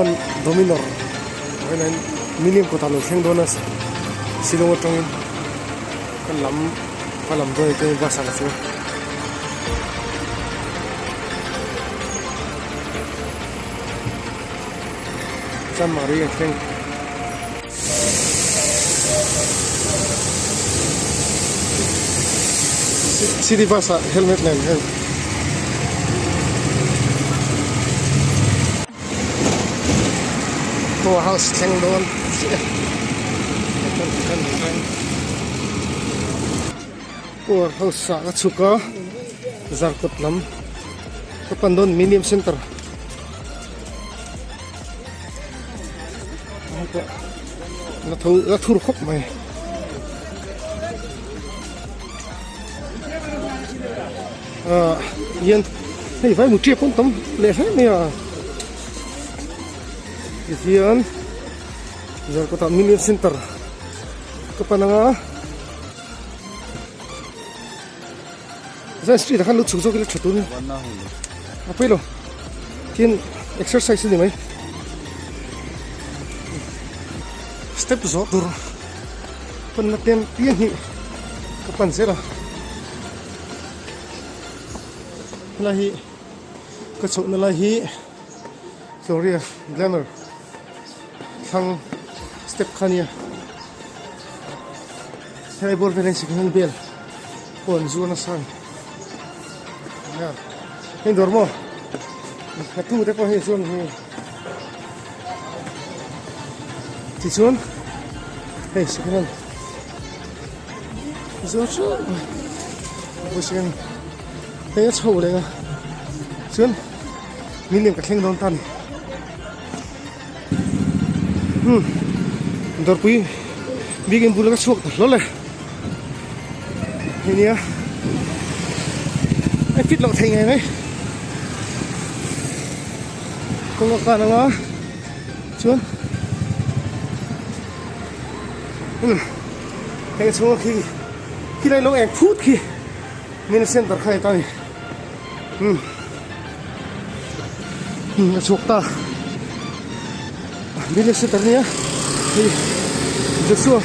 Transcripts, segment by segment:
Chuan Dominor ah hian Million kawtah a lo thleng dawn a Shillong atangin ka lam ka lam dawn chuan bus ah ka chuang. Chanmari a thleng. City bus ah helmet nen hian Power house thleng dawn chiah a Power house ah ka chhuk a Zarkawt lam ka pan dawn Millennium Center. La tho la thur khawp mai ah hian hei vai mutria pawn tam leh hle mai a tihian Zarkawtah million center ka pan anga zan street ah khan lo chhuk zawk ila tha tur a pawi lo tin exercise a ni mai step zawh tur panna ten piang hi ka pan zel a helai hi ka chhohna lai hi Gloria Glamour thlang step kha a nia. Helai bawr vel hian second hand bel pawh an zuar nasa a ni heng dawr maw hatu te pawh hei chuan hei tichuan hei second hand zuar hreuh mai pawh second hand hei a chho leh a chuan min lem ka thleng dawn ta a ni. Hmm dawrpui biakin bula ka chhuak ta hlawl e hei nia a fit loh thei ngei mai kawng a kan anga chuan hmm heng chhunga khi khilai lo eng phut khi mini center kha heta ni hmm hmm a chhuak ta mini center nia hei Joshua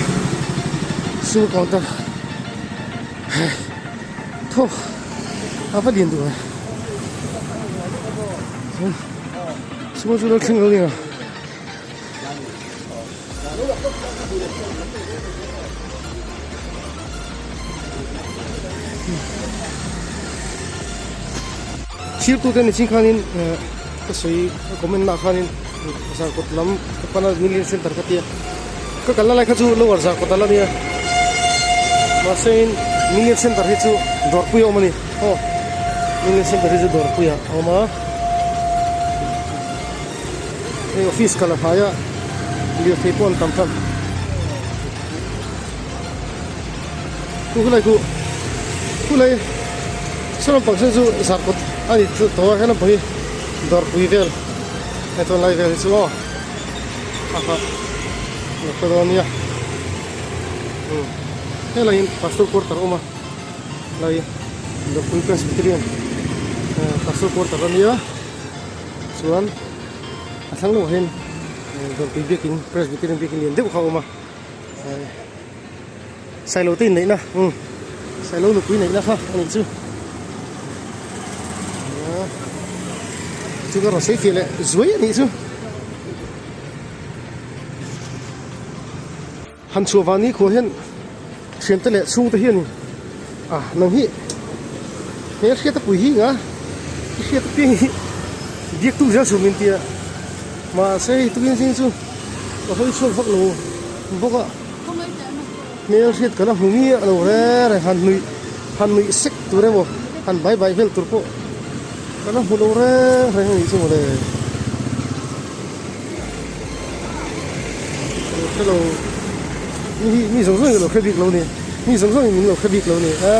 sugar counter thaw a va lian duh e sumo chu lo thleng lo nia. Thirtute ni ching khanin ka sawi ka comment lah khanin Zarkawt lam ka pan a Million Center ka tia ka kalna lai kha chu Lower Zarkawt a la nia mahse in Million Center hi chu Dawrpui a awm a ni aw Million Center hi chu Dawrpui ah a awm a. Hei office kal a hnai a lirthei pawh an tam tlat khu khulai khu khulai saw lampang sawn chu zarkawt a ni tawh a he lampang hi dawrpui vel hei chuan lai vel hi chu aw a ha lo hre dawn nia umm helai in pastor quarter a awm a lai dawrpui presbyterian pastor quarter a nia. Chuan a thlang lamah hian dawrpui biakin presbyterian biakin lian deuh kha a awm a sailo te inneihna umm sailo nupui neihna kha a nih chu chu ka rawn sawi fiah leh zuai a nih chu. Han chhuah vang ni khuah hian thiante leh chhungte hian ah nang hi he hriat a pui hi nga i hriat apiang hi biak tum zel chhum min tia mahse hei tukin zing chu ka hawi chhuak vak lo bawk a hmel hriat ka la hmu miah lo reng reng han nuih han nuih sek tur emaw han bai bai vel tur pawh ka la hmu lo reng reng a nih chu mawle. Hello mi hi mi zawng zawng in lo hre bik lo ni mi zawng zawng in min lo hre bik lo ni a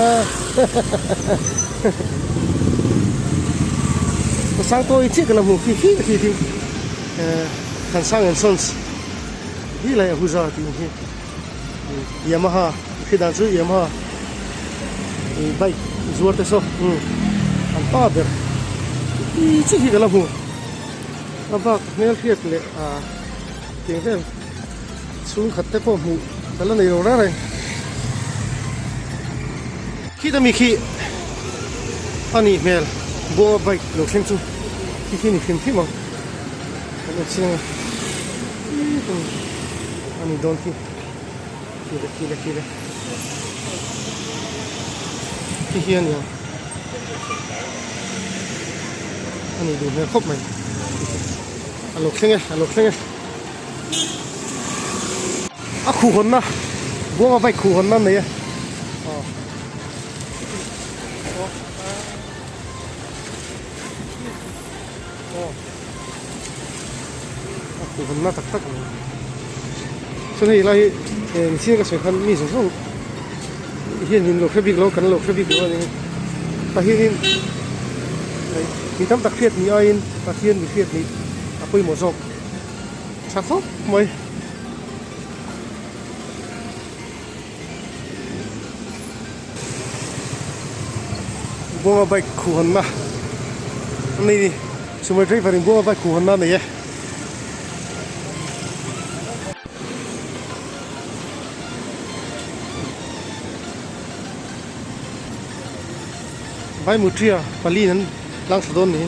ka sang tawi chiah ka la hmu khi khi khi khi Thansang and Sons hi lai Ahuja tih hi Yamaha khi dan chu Yamaha bike zuar te saw an pa ber khi chiah hi ka la hmu. A bak hmel hriat leh ah tiang vel chhungkhat te pawh hmuh ka la nei lo reng reng. Khita mi khi a nih hmel Goa bike lo thleng chu khi khi ni hrim hrim ang kan en chiang a a ni dawn khi khi le khi le khi le khi hi a ni ang a nih duh hmel khawp mai a lo thleng e a lo thleng e. A khuh hawnna buanga bike khuh hawnna an nei a aw aw a khuh hawnna tak tak a ni chuan hei lai hi eh mihring ka sawi khan mi zawng zawng hian min lo hre bik lo kan lo hre bik lo a ni tah hianin mi tam tak hriat ni aiin Pathian mi hriat nih a pawimawh zawk. Tha khawp mai. Buanga bike khuh hawnna a nei ni. Chumai driver in buanga bike khuh hawnna a nei e. Vai mutria pali in an tlang thla dawn ni.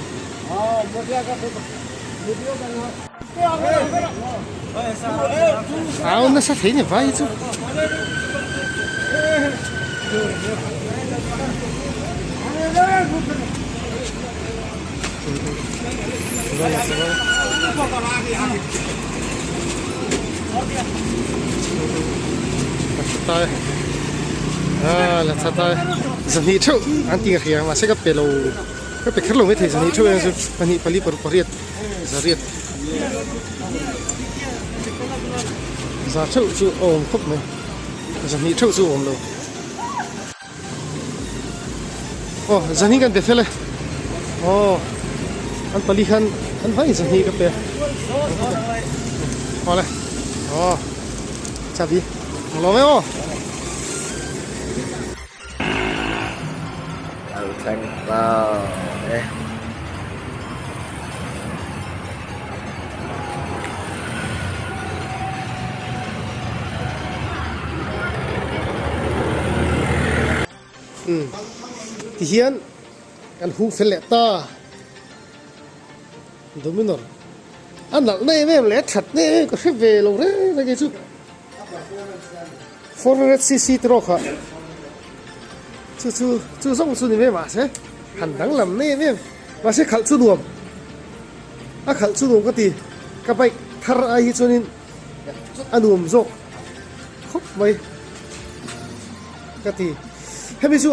Au nasa thei ni vai chu. Zahnih theuh an ti hria mahse ka pe lo ka pe kher lo maithei zahnih theuh hian chu pahnih pali paruk pariat zariat za theuh chu a awm khawp mai zahnih theuh chu a awm lo aw zahnih kan pe fel e aw an pali khan an vai zahnih ka pe awle aw chabi lawm e aw. Lo thleng ta e. Umm tihian kan hung fel leh ta Dominor a nalh na em em leh a that na em em ka hre ve lo reng reng hi chu. 400 cc te rawk ah chu chu chu zawng chu ni mai mahse han danglam na em em mahse khalh chu nuam a khalh chu nuam ka ti ka bike thar ai hi chuanin a nuam zawk khawp mai ka ti hemi chu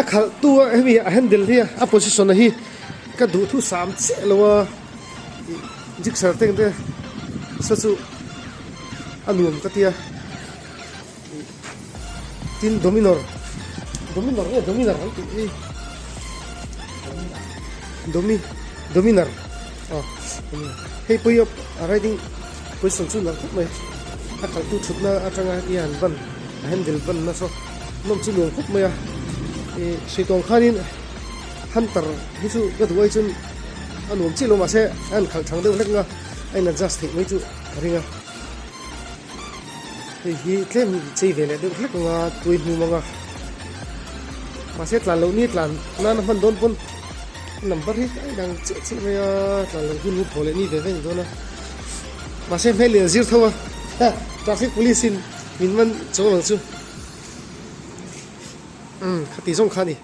a khalh tu a hemi a handle hi a position a hi ka duh thu sam chiah lo a gixxer te ang te saw chu. A nuam ka tia tin dominor dominor nge dominar an tih hi domi dominar aw hei pawh hi a riding position chu nalh khawp mai a khalhtu thutna atanga hetia han ban a handle ban na saw nawm chu nuam khawp mai a ih hritawng khanin hunter hi chu ka duh ai chuan a nuam chiah lo mahse a han khalh thang deuh hlek nga a in adjust theih mai chu. Ka ring a, hei hi tlem chei ve leh deuh hlek anga tui hmum anga mahse tlan loh ni tlan nana hman dawn pawn number hi a inang chiah chiah mai a tlan loh hun hi thaw leh ni ve ve a ni dawn a mahse hmel in a zir tho a traffic police in min man chawl ang chu umm khati zawng kha a ni.